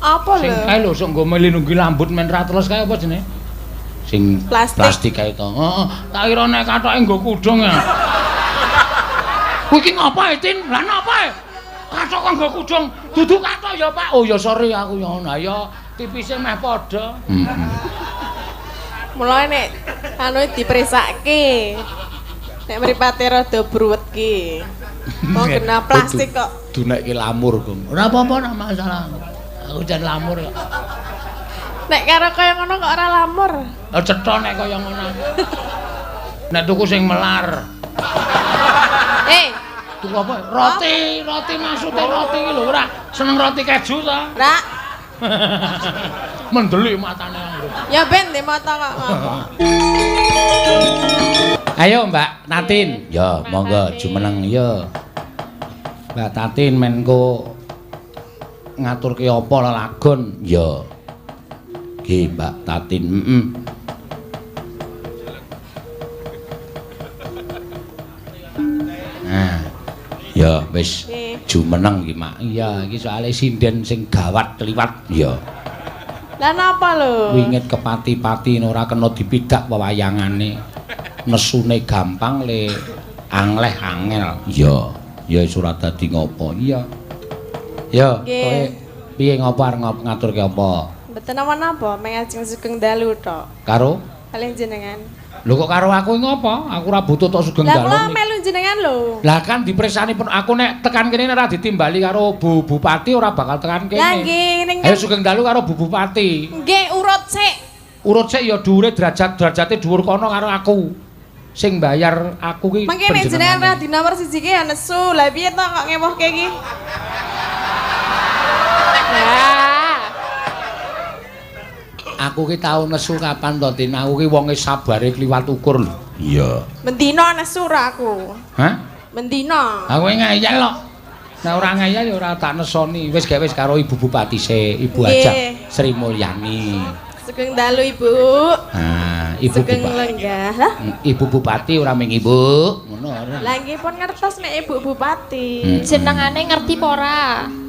Apa Sing lho? kae lho sok nggo melindungi rambut men ra teles kae apa jenenge? Sing Plastik. Plastik kae to. Heeh, tak kira nek katoke nggo kudung ya. Kuwi iki ngapa, Tin? Lah napa? Katok kok nggo kudung? Dudu katok ya, Pak. Oh ya sorry aku ya ngono. Ya tipise meh padha. Heeh. Mulane nek anu dipresake. Nek mripate rada bruwet ki. Wong kena plastik kok. Dunekke lamur, Gong. Ora apa-apa ora masalah. Aku jan lamur kok. Nek karo kaya ngono kok ora lamur. Lah cetha nek kaya ngono. Nek tuku sing melar. Tuku apa? Roti, roti maksude roti iki lho ora seneng roti keju ta? Ra. Mendelik matane. Ya ben di mata kok ngopo. Ayo Mbak Tatin. Ya, monggo jumeneng ya. Mbak Tatin menko ngaturke apa lelagon? Ya. Nggih, Mbak Tatin. Heeh. Nah. Ya, wis jumeneng iki, Mak. Iya, iki soalé sinden sing gawat kliwat. Ya. Lah napa lho? Wingit kepati-pati ora kena dipidak wewayangane. Nesune gampang le angleh angel. Iya. Ya wis ora dadi ngopo. Iya. Ya, kowe piye ngopo arep ngaturke apa? Mboten napa-napa, mengajeng sugeng dalu tok. Karo? Kalih jenengan. Lho kok karo aku ngopo? Aku ora butuh tok sugeng Lah dalu. kula melu jenengan lho. Lah kan dipresani pun aku nek tekan kene ora ditimbali karo Bu Bupati ora bakal tekan kene. Lah nggih ning Ayo sugeng dalu karo Bu Bupati. Nggih urut sik. Urut sik ya dhuwure derajat-derajate dhuwur kono karo aku. Sing bayar aku ki. Mengke nek jenengan ra di nomor 1 ki ya nesu. Lah piye to kok ngewohke iki? Lah. Aku ki tau nesu kapan to, Tin? Aku ki wonge sabare kliwat ukur lho. Iya. Mendina nesu ra aku. Hah? Mendina. Aku ngeyel kok. Nek ora ngeyel ya ora tak nesoni. Wis gawe wis karo Ibu Bupati sik, Ibu Hajah Sri Mulyani. Sugeng dalu Ibu. Nah, Ibu Sugeng Bupati. lenggah. Lah, Ibu Bupati ora ming Ibu, ngono ora. lah nggih pun ngertos nek Ibu Bupati. Jenengane ngerti apa ora?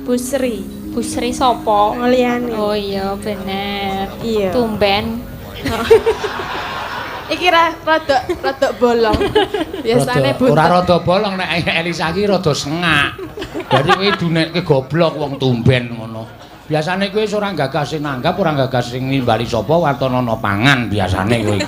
Bu Sri Bu Sri sapa? Mulyani. Oh iya bener. Iya. Tumben. Iki rada bolong. Biasane Rada- Ora rada bolong nek Elisa iki rada sengak. Berarti kowe dunekke goblok wong tumben ngono. Biasane kowe wis ora gagas sing nanggap, ora gagas sing nimbali sapa waton ana pangan biasane kowe.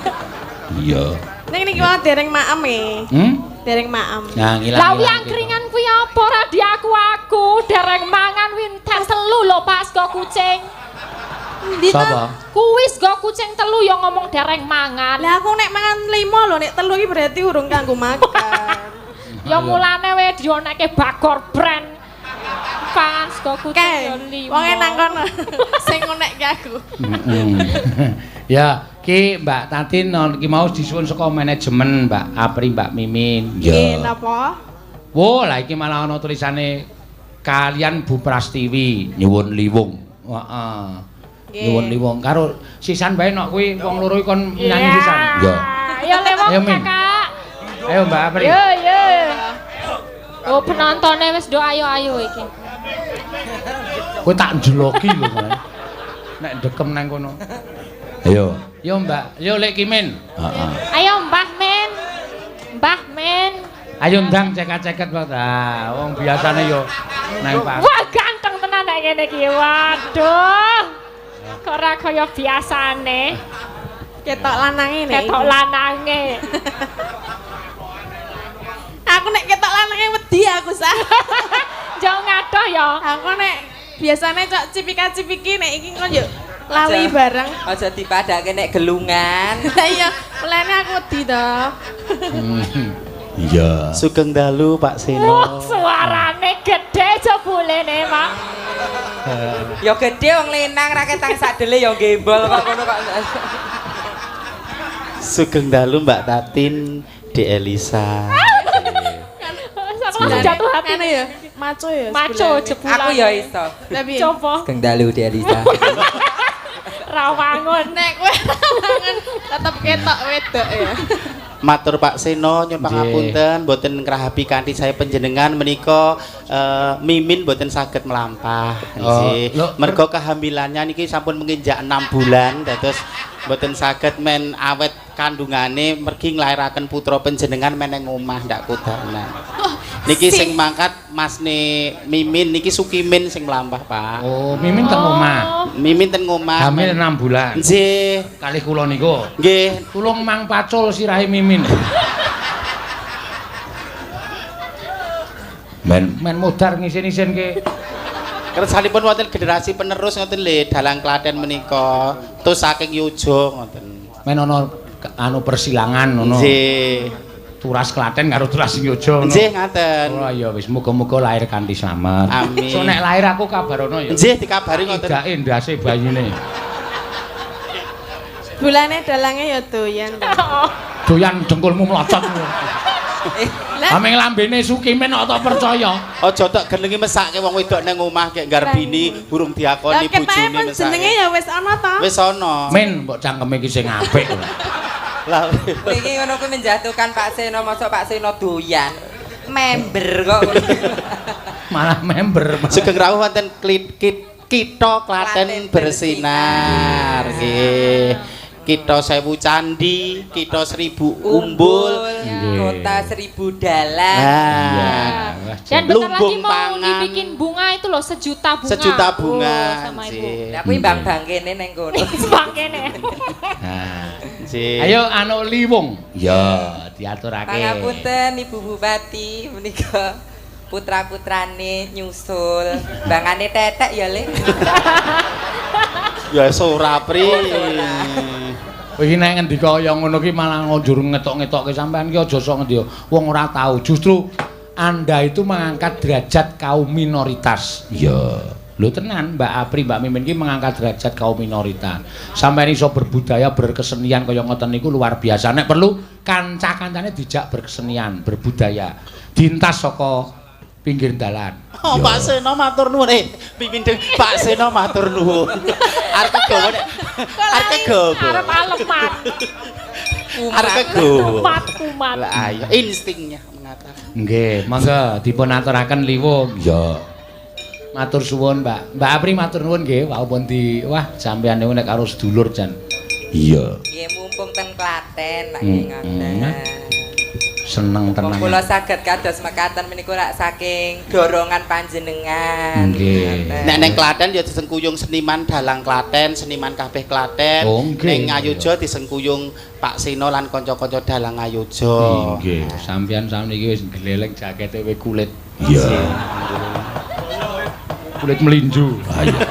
Iya. Ning niki wae dereng maem e. Hmm? Dereng maem. Nah, ngilang. Lah wi angkringan kuwi apa ora di aku-aku dereng mangan winter telu lho Pak sego kucing. Endi to? Sapa? Kuwi sego kucing telu ya ngomong dereng mangan. Lah aku nek mangan 5 lho, nek telu iki berarti urung kanggo makan. Ya mulane we dionekke Bagor brand. Pangan sego kucing Kae, ya 5. wonge nang kono. Sing ngonekke aku. Ya, ki Mbak Tatin ki mau disuwun saka manajemen Mbak Apri Mbak Mimin. Nggih, napa? Wo, lah iki malah ana tulisane kalian Bu Prastiwi nyuwun liwung. Heeh. Nyuwun liwung karo sisan bae nok kuwi wong loro iki kon nyanyi sisan. Ya. Ayo lewat Kakak. Ayo Mbak Apri. Yo yo. Oh penontonnya wis do ayo-ayo iki. Kowe tak njeloki lho, Mas. Nek dekem nang kono. Ayo. Yo Mbak, yo Lek Kimin. Heeh. Ayo Mbah Min. Mbah Min. Ayo ndang ceket-ceket wae. Ah, wong biasane yo nang pak. Wah, ganteng tenan nek ngene iki. Waduh. Kok ora kaya biasane. Ketok lanange nek. Ketok lanange. Aku nek ketok lanange wedi aku sah. Jauh ngadoh ya. Aku nek biasane cok cipika-cipiki nek iki kok yo lali bareng. Aja dipadake nek gelungan. Lah iya, mulane aku wedi to. Iya. Sugeng dalu Pak Seno. Wah, suarane gede jebulene, Pak. Ya gede wong lenang ra ketang sadele ya gembol kok ngono kok. Sugeng dalu Mbak Tatin, Dek Elisa. Aku langsung jatuh hati. Ngene ya, maco ya. Maco jebulane. Aku ya iso. Lah piye? Coba Sugeng dalu Dek Elisa. rawangun. Nek kowe rawangun tetep ketok wedok ya. Matur Pak Seno nyuwun pangapunten mboten ngrahapi kanthi saya panjenengan menika Mimin mboten saged mlampah. Nggih. Mergo kehamilannya niki sampun menginjak 6 bulan dados mboten saged men awet kandungane mergi nglairaken putra panjenengan meneng omah ndak kudanan. Niki sing mangkat masne Mimin niki Sukimin sing mlampah, Pak. Oh, Mimin teng omah. Mimin teng omah. Hamil 6 bulan. Nggih. Kalih kula niku. Nggih. Tulung mang pacul sirahe Mimin. Men modar ngisin-isin ke. Kersanipun wonten generasi penerus ngoten lho dalang Klaten menika. Terus saking Yojo ngoten. Men ana anu persilangan ngono. Nggih. Turas Klaten karo turas Yojo ngono. Nggih ngaten. Oh ya wis muga-muga lahir kanthi slamet. Amin. So nek lahir aku kabarono ya. Nggih dikabari ngoten. Idake ndase bayine. Bulane dalange ya doyan. Doyan dengkulmu mlocot. Ameng lambene Sukimin kok tak percaya. Aja tok genengi mesake wong wedok nang omah kek nggarbini burung diakoni bojone mesake. Jenenge ya wis ana ta? Wis ana. Min mbok cangkeme iki sing apik. Lah iki ngono kuwi menjatuhkan Pak Seno, mosok Pak Seno doyan. Member kok. Malah member. Sugeng rawuh wonten Kitha Klaten bersinar. Nggih. Kitha 1000 candi, kitha 1000 umbul, kota 1000 dalan. Nah, dan bentar lagi mau dibikin bunga itu loh, sejuta bunga. Sejuta bunga. Oh, sama ibu. Lah kuwi bang-bang kene ning kono. Bang kene. Nah, ayo anu Liwung. Ya, diaturake. Pangapunten Ibu Bupati menika putra-putrane nyusul. Bangane tetek ya, Le. Ya ora pri. Iki nek ngendika kaya ngono ki malah njur ngetok-ngetokke sampean ki aja sok ngendi. Wong ora tahu. Justru Anda itu mengangkat derajat kaum minoritas. Iya. Lho tenan Mbak Apri, Mbak Mimin ki mengangkat derajat kaum minoritas. Sampeyan iso berbudaya, berkesenian kaya ngoten niku luar biasa. Nek perlu kanca-kancane dijak berkesenian, berbudaya. Dintas saka pinggir dalan. Oh, Pak Seno matur nuwun. Mimin Pak Seno matur nuwun. Arep kegawa nek arep kegawa. Arep aleman. Arep kegawa. Kumat-kumat. Lah ayo instingnya mengatakan. Nggih, monggo dipun aturaken Liwung. Ya. Matur suwun, Mbak. Mbak Apri matur nuwun nggih, wau pun di wah sampeyan niku nek karo sedulur jan. Iya. Nggih mumpung ten Klaten lak nggih ngoten. Seneng tenan. Kula saged kados mekaten menika rak saking dorongan panjenengan. Nggih. Nek neng Klaten ya disengkuyung seniman dalang Klaten, seniman kabeh Klaten. Oh, neng Ngayogya disengkuyung Pak Seno lan kanca-kanca dalang Ngayogya. Nggih, sampeyan sakniki wis gleleng jakete we kulit. Iya. Kulit melinju. Ha iya.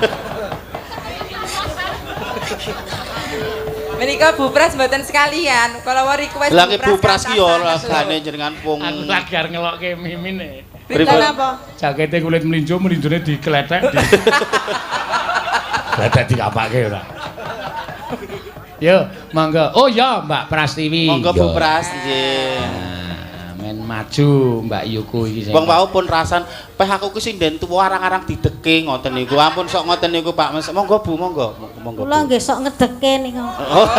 Menika Bu Pras mboten sekalian. Kala request Lah Bu Pras ki ya regane jenengan wong. Aku lagi arep ngelokke Mimin e. Pripun apa? Jakete kulit melinjo, melinjone dikletek. Kletek dikapake ora. Yo, monggo. Oh ya, Mbak Prastiwi. Monggo Bu Pras nggih. Men maju Mbak Yuku iki sing. Wong wau pun rasan, peh aku ki sinden tuwa arang-arang dideke ngoten niku. Ampun sok ngoten niku Pak Mas. Monggo Bu, monggo. Monggo. Kula nggih sok ngedeke niku. Oh.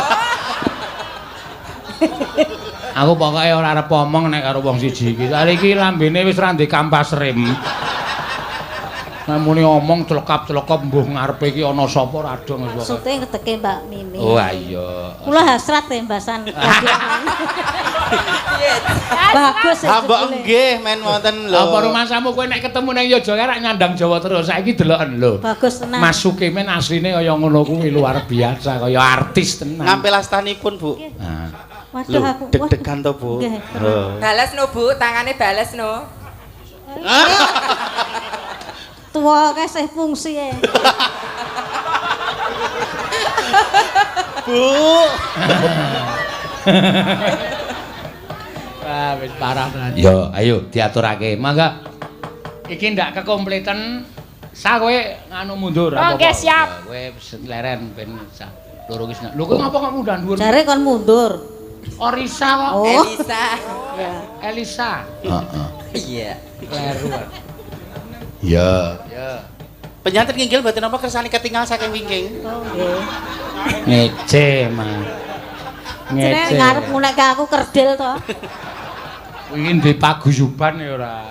Aku pokoke ora arep omong nek karo wong siji iki. Soale iki lambene wis ra ndek kampas rem. Nek muni omong clekap-clekop mbuh ngarepe iki ana sapa ora dong wis pokoke. Maksude ngedeke Mbak Mimi. Oh iya. Kula hasrat e mbasan. Bagus e. Ha mbok nggih men wonten lho. Apa rumasamu kowe nek ketemu nang Yogyakarta rak nyandang Jawa terus. Saiki deloken lho. Bagus tenan. Mas Sukimin asline kaya ngono kuwi luar biasa kaya artis tenan. Ngampil astanipun, Bu. Nah. Waduh aku deg-degan to, Bu. Bales no, Bu, tangane bales no. Tuwa kae sih fungsi e. Bu. Wah, wis parah tenan. Yo, ayo diaturake. Mangga. Iki ndak kekompletan. Sa kowe nganu mundur apa? Oke, siap. Kowe leren ben loro wis. Lho kowe ngapa kok mundur dhuwur? Jare kon mundur. Orisa kok. Oh. Elisa. Ya. Elisa. Heeh. Iya. Kleru. Ya. Ya. Penyanten nginggil mboten napa kersane ketinggal saking wingking. Oh nggih. Ngece, Mas. Ngece. Ngarep ngunekke aku kerdil to. Kuwi ndek paguyuban ya ora.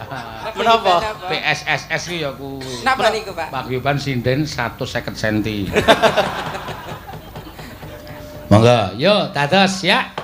Menapa? PSSS ki ya kuwi. Napa niku, Pak? Paguyuban sinden 150 cm. Monggo, yo dados ya.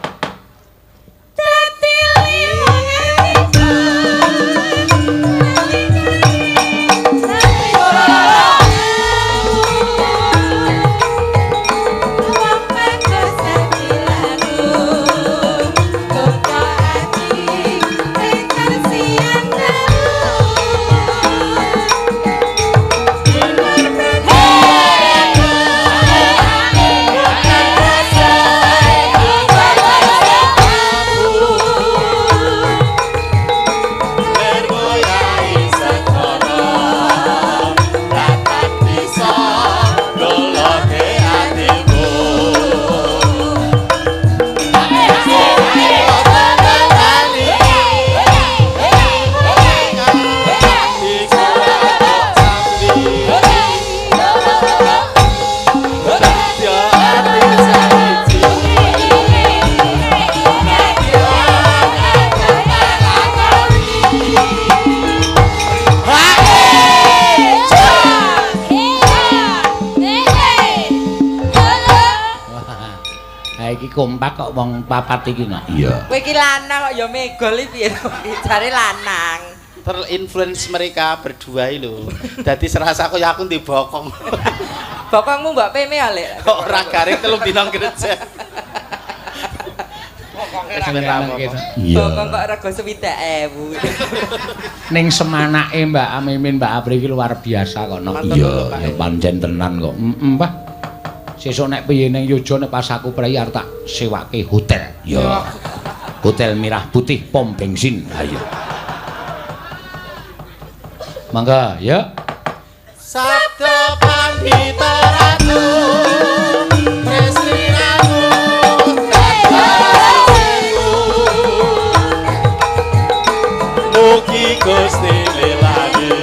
Kompak kok wong papat iki no. Iya. Kowe iki lanang kok ya megol iki piye to? Jare lanang. Terinfluence mereka berdua iki lho. Dadi serasa kaya aku ndek bokong. Bokongmu mbok peme ya, Lek. Kok ora garing 3 dina gereja. Iya. Bokong kok rego 60.000. Ning semanake Mbak Mimin, Mbak Apri iki luar biasa kok no. Iya, ya pancen tenan kok. Heeh, Pak. Sesuk nek piye ning Yogya nek pas aku prei arep tak sewake hotel. Ya. Hotel Merah Putih pom bensin. Ha iya. Mangga, ya. Sabda Pandita Ratu Presiramu Mugi Gusti lelani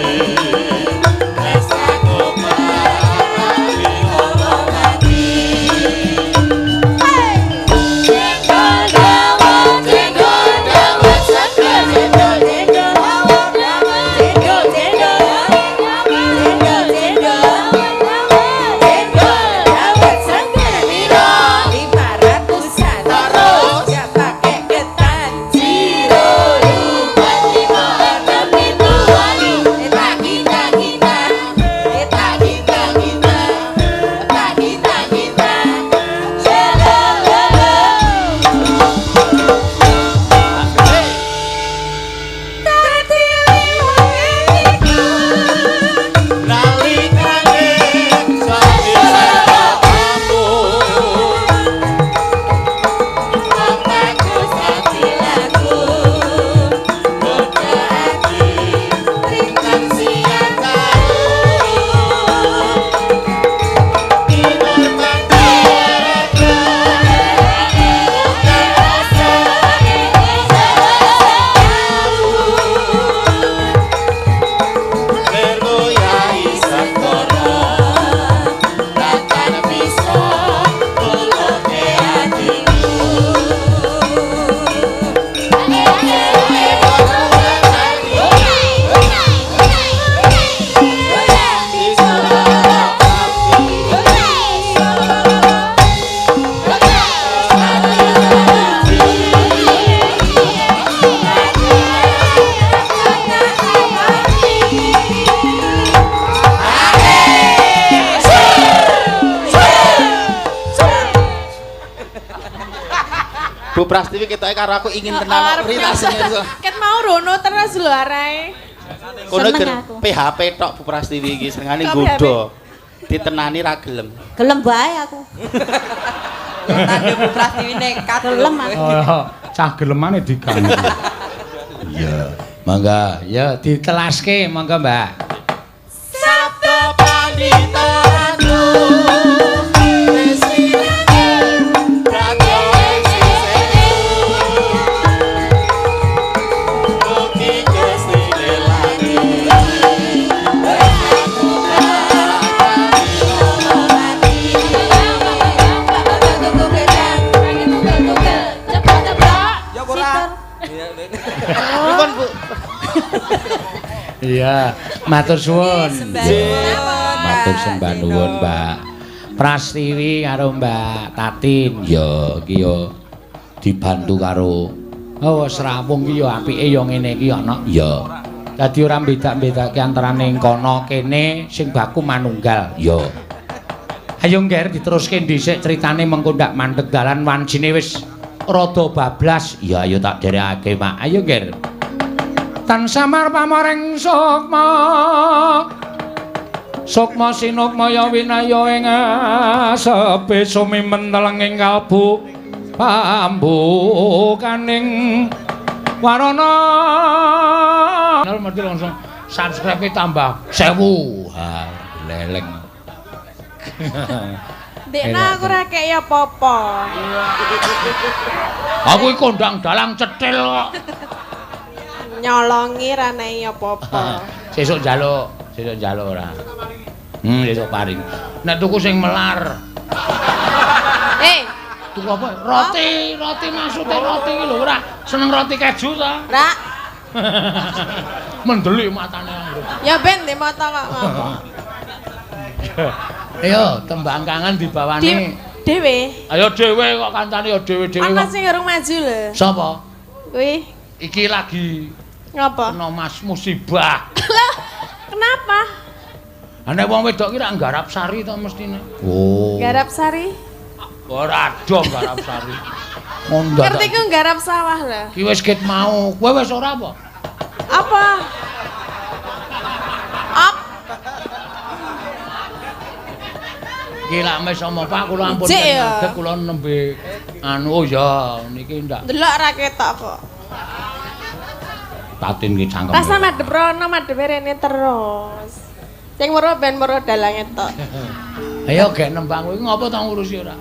Bu Prastiwi ketoke karo aku ingin tenan pritasine iso. Ket mau rono terus lho arahe. Kono PHP tok Bu Prastiwi iki senengane nggodho. Ditenani ra gelem. Gelem bae aku. Tandhe Bu Prastiwi nekat. Gelem aku. Oh, cah gelemane diganggu. Iya. Mangga, ya ditelaske mangga, Mbak. Sabda Pandita Ratu. Iya, matur suwun. Matur sembah nuwun, Mbak Prastiwi karo Mbak Tatin. Ya, iki ya dibantu karo oh srawung iki ya apike ya ngene iki ana. Ya. Dadi ora beda-bedake antarane kono kene sing baku manunggal. Ya. Ayo ngger diteruske dhisik critane mengko ndak mandeg dalan wancine wis rada bablas. Ya ayo tak derekake, Mak. Ayo ngger. Tan samar pamoreng sukma. Sukma sinukmaya winaya ing asepe sumimen telenging kalbu pambukaning warana. Mesti langsung subscribe tambah 1000. Ha, leleng. Ndekno aku ora kei apa-apa. Aku iki kondang dalang cetil kok. Nyolongi ra nei apa-apa. Sesuk njaluk, sesuk njaluk ora. Sesuk paring. Nek tuku sing melar. Tuku apa? Roti, roti maksude roti iki lho ora. Seneng roti keju ta? Ora. Mendelik matane. Ya ben ndek mata kok ngopo. Ayo tembang kangen dibawani dhewe. Ayo dhewe kok kancane ya dhewe-dhewe kok. Ana sing urung maju lho. Sapa? Kuwi. Iki lagi ngopo? Kena mas musibah. Lah, kenapa? Ha nek wong wedok ki rak nggarap sari to mestine. Oh. Garap sari? Ora dong garap sari. Ngono. Ngerti ku nggarap sawah lho. Ki wis ket mau. Kowe wis ora apa? Apa? Op. Iki lak mes sama Pak kula ampun ngadeg kula nembe anu oh ya niki ndak. Delok ra ketok kok. Tatin ki cangkem. Rasa madhep rono madhepe rene terus. Sing weruh ben weruh dalange tok. Ayo gek nembang kuwi ngopo to ngurusi ora?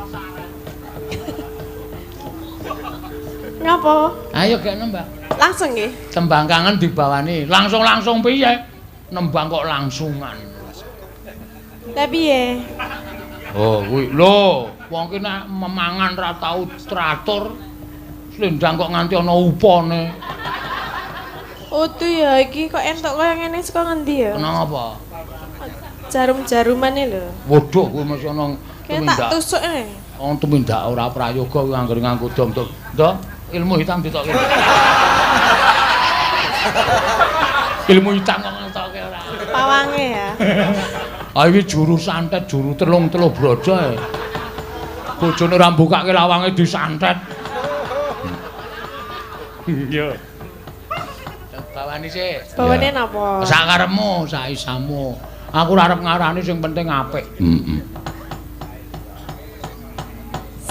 Ngopo? Ayo gek nembang. Langsung nggih. Tembang kangen dibawani. Langsung-langsung piye? Nembang kok langsungan. Lah piye? Oh, kuwi lho, wong ki nek memangan ra tau teratur. Slendang kok nganti ana upane. Utuh ya iki kok entuk kaya ngene saka ngendi ya? Kena apa? Jarum-jarumane lho. Waduh, kuwi mesti ana tumindak. Tak tusuk e. Wong tumindak ora prayoga kuwi anggere nganggo dom-dom. Ndok, ilmu hitam ditokke. Ilmu hitam kok ngetokke ora. Pawange ya. Ah iki juru santet, juru telung-telung brojo e. Bojone ora mbukake lawange disantet. Iya. Bawani sik. Bawane napa? Sakarepmu, saisamu. Aku ora arep ngarani sing penting apik. Heeh.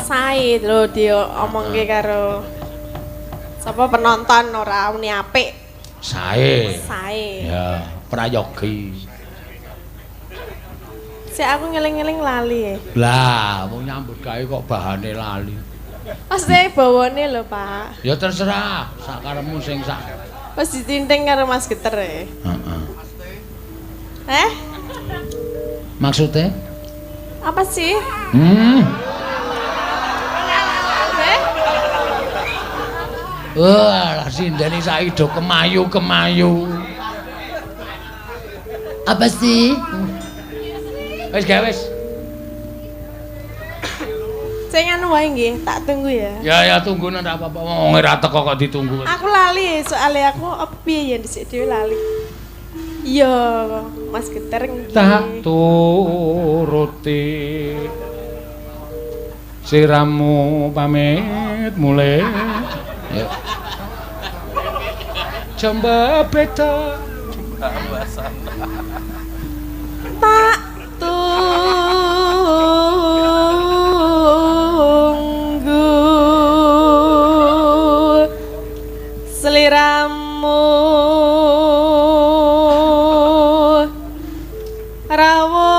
Sae lho diomongke karo sapa penonton ora muni apik. Sae. Sae. Ya, prayogi. Sik aku ngeling-ngeling lali e. Lah, wong nyambut gawe kok bahane lali. Mesti bawane lho, Pak. Ya terserah, sakarepmu sing sak. Wis ditinting karo Mas Geter e. Heeh. Eh? Maksudnya? Apa sih? Eh? Wah, lah sindene saiki do kemayu-kemayu. Apa sih? Wis gawe wis. Sing anu wae nggih, tak tunggu ya. Ya ya tunggu ora apa-apa. Wong ora teko kok ditunggu. Aku lali soalnya aku apa piye ya dhisik dhewe lali. Iya, Mas Geter nggih. Tak turuti siramu pamit mulih. Ayo. Jembe beda. Tak tunggu seliramu rawuh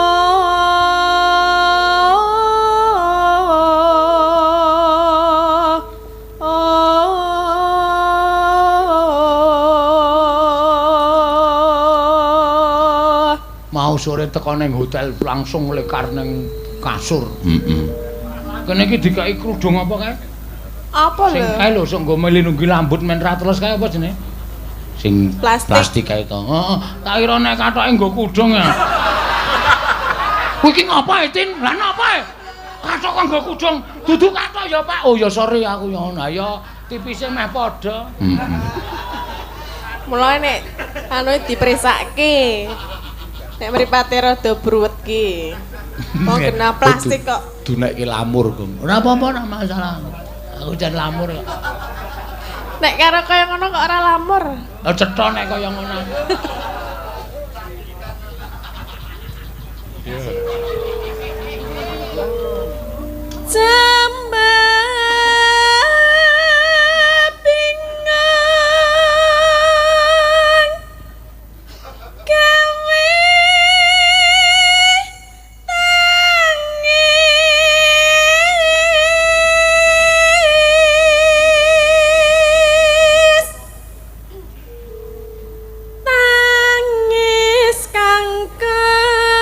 Mau sore teko ning hotel langsung lekar ning kasur. Heeh. Kene iki dikai kerudung apa kae? Apa lho? Sing kae lho sok nggo melindungi lambut men ra teles kae apa jenenge? Sing plastik kae to. Heeh, tak kira nek katoke nggo kudung ya. Kuwi iki ngapa e, Tin? Lah napa e? Katok kok nggo kudung. Dudu katok ya, Pak. Oh ya sorry aku ya ngono. Ya tipise meh padha. Heeh. Mulane nek anu dipresake. Nek mripate rada bruwet ki. Wong kena plastik kok. Dunekke lamur, Gong. Ora apa-apa, ora masalah. Aku jan lamur kok. Nek karo kaya ngono kok ora lamur. Lah cetha nek kaya ngono. Jembingan gawe tangis tangis kang kebak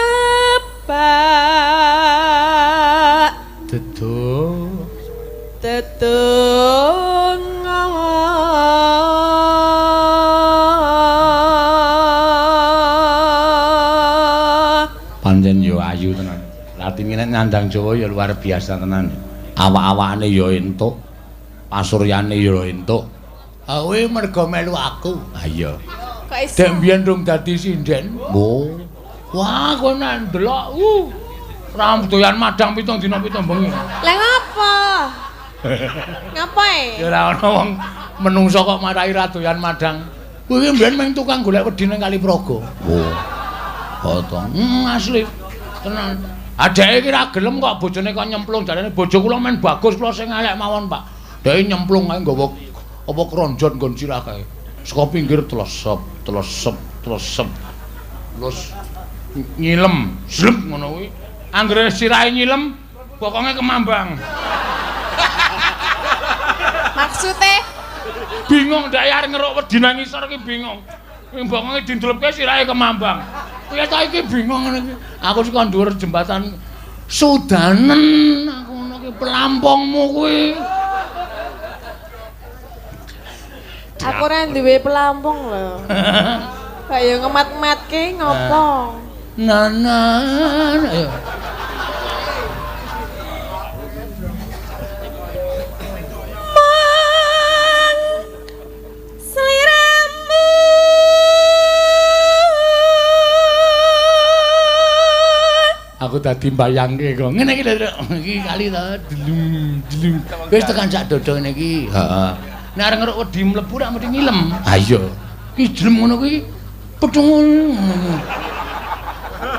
Deduk tetungga. Pancen yo ayu tenan. Latine nek nyandang Jawa ya luar biasa tenan. Awak-awakane ya entuk, pasuryane ya entuk. Ha kowe mergo melu aku. Ha iya. Kok iso? Dek mbiyen rung dadi sinden. Oh. Wah, kowe nek ndelok, ra doyan madang 7 dina 7 bengi. Lah ngapa? Ngapa e? Ya ora ana wong menungso kok marai ra doyan madang. Kowe iki mbiyen mung tukang golek wedi nang Kali Praga. Oh. Potong. Asli. Tenan. Adeke iki ra gelem kok bojone kok nyemplung jarene bojo kula men bagus kula sing elek mawon, Pak. Dheke nyemplung ae nggawa apa kronjon nggon sirah kae. Saka pinggir tlesep, tlesep, tlesep. Terus nyilem, zlep ngono kuwi. Anggere sirahe nyilem, bokonge kemambang. Maksude bingung ndek arep ngeruk wedi nang ngisor iki bingung. Bokonge dindlepke sirahe kemambang. Piye ta iki bingung ngene iki. Aku saka dhuwur jembatan Sudanen aku ngono ki pelampungmu kuwi. Aku ora duwe pelampung lho. Kaya ngemat-matke ngopo? Nanan ayo. Mang sliramu Aku dadi mbayangke kok. Ngene iki lho, iki kali to, delung delung. Wis tekan sak dodo ngene iki. Heeh. Nek arep ngeruk wedi mlebu rak mesti ngilem. Ha iya. Ki jelem ngono kuwi pethungul.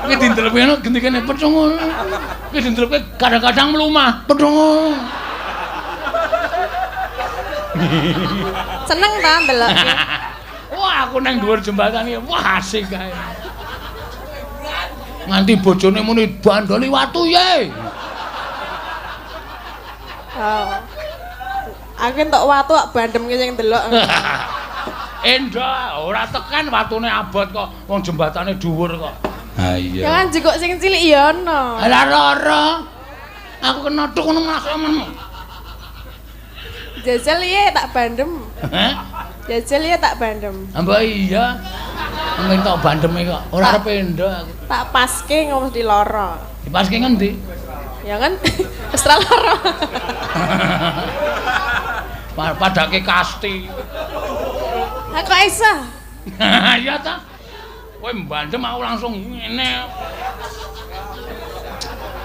Iki dindelepke ngono genti kene pethungul. Iki dindelepke kadang-kadang mlumah pethungul. Seneng ta ndelokke. Wah, aku nang dhuwur jembatan iki. Wah, asik kae. Nganti bojone muni bandoli watu ye. Oh. Aku entuk watu kok bandemke sing ndelok. Endah, ora tekan watune abot kok, wong jembatane dhuwur kok. Ha iya. Ya kan jikuk sing cilik ya ana. Lah lara. Aku kena tuk ngono masuk men. Jajal ye tak bandem. Heh? Jajal ye tak bandem. Mbak iya. Entuk bandeme kok. Ora arep endo aku. Tak paske ngomong di lara. Dipaske ngendi? Ya kan wis ra lara. Padake kasti. Lah kok iso? Iya ta. Kowe mbandem aku langsung ngene.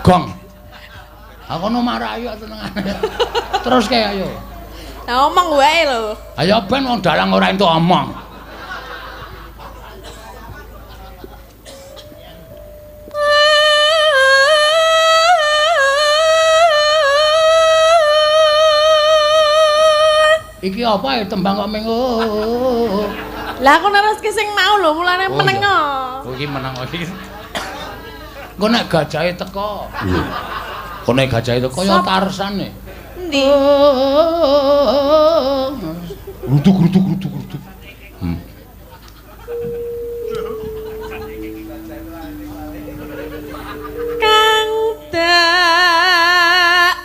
Gong. Aku no marai kok senengane. Terus kae ayo. Lah omong wae lho. Ayo ben wong dalang ora entuk omong. Iki apa ya tembang kok ming. Lah aku neruske sing mau lho, mulane meneng. Oh iki meneng iki. Engko nek gajahe teko. Engko nek gajahe teko ya Tarsan e. Endi? Grutuk grutuk grutuk grutuk. Kang dak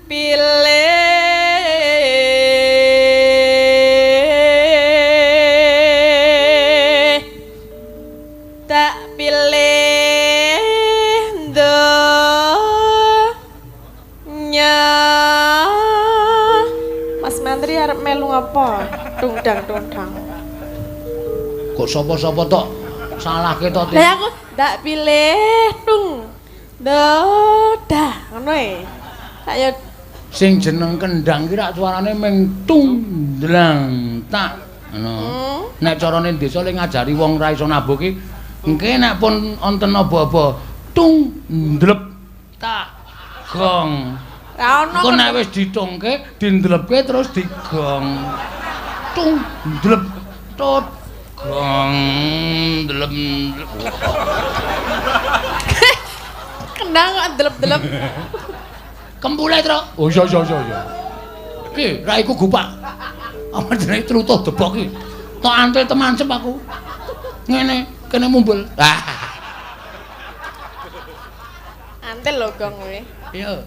pilih Tung apa? Tungdang tungdang. Kok sapa-sapa tok salahke to? Lah aku ndak pilih tung. Dah, ngono e. Tak yo sing jeneng kendang ki rak suarane ming tung dlang tak ngono. Nek carane desa le ngajari wong ra iso nabuh ki engke nek pun wonten apa-apa tung ndlep tak gong. Ra ono. Engko nek wis ditungke, dindlepke terus digong. Tung ndlep tut gong ndlep. Kendang kok ndlep-ndlep. Kempule, Tru. Oh iya iya iya iya. Ki, ra iku gupak. Apa jenenge trutuh debok ki. Tok antil temancep aku. Ngene, kene mumbul. Ah. Antil lho gong kowe. Iya.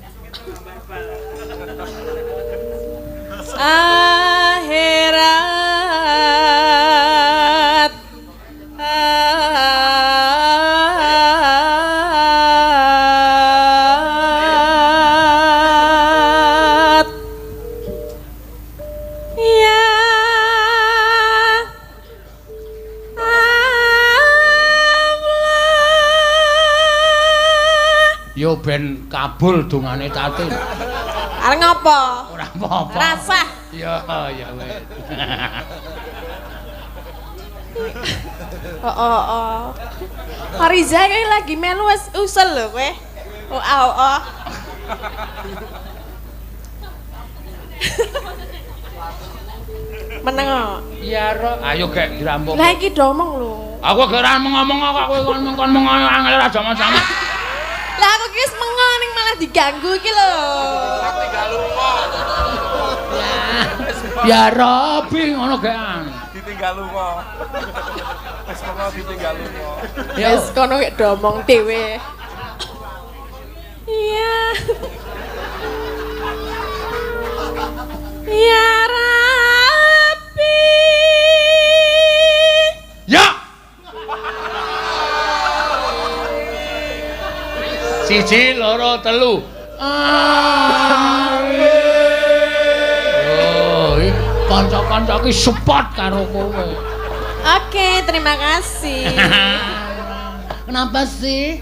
Akhirat ya Allah. Yo ben kabul dongane Tatin. Arep ngopo? Ora apa-apa. Rasah. Ya ya wis. Oh oh oh. Fariza kae lagi melu wis usel lho kowe. Oh oh oh. Meneng kok. Iya, Ro. Ayo gek dirampung. Lah iki do omong lho. Aku gek ora ngomong kok kowe kon ngomong angel ora sama-sama. Lah aku ki wis mengo ning malah diganggu iki lho. Tinggal lunga. Ya Robi ngono gekan. Ditinggal lunga. Wis mengo ditinggal lunga. Ya Wis kono gek do omong dhewe. Iya. Ya Rabbi. Ya. Siji, loro, telu. Oh, kanca-kanca ki support karo kowe. Oke, terima kasih. Kenapa sih?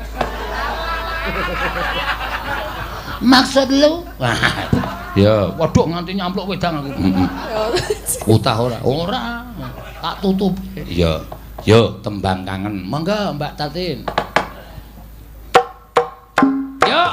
Maksud lu? Ya, waduh nganti nyampluk wedang aku. Utah ora? Ora. Tak tutup. Iya. Yo, tembang kangen. Monggo Mbak Tatin. Yo.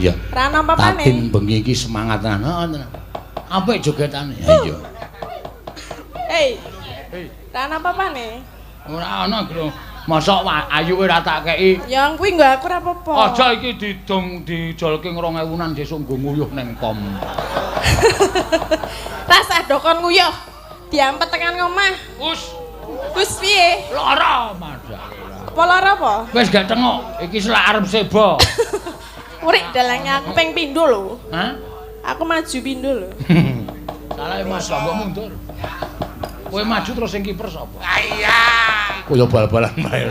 Iya. Ra ana apa-apane. Tatin bengi iki semangat tenan. Heeh, tenan. Apik jogetane. Iya. Hei. Ra ana apa-apane. Ora ana, Bro. Mosok ayuke ora tak kei. Ya kuwi nggo aku ora apa-apa. Aja iki didong dijolke 2000-an sesuk nggo nguyuh neng pom. Rasah dokon nguyuh. Diampet tekan ngomah. Us, Wis piye? lara madak. Apa lara apa? Wis gak tengok, iki selak arep sebo. Urik dalange aku ping pindho lho. Hah? Aku maju pindho lho. Salah Mas, mbok mundur. Kowe maju terus sing kiper sapa? Iya. Kaya bal-balan bae.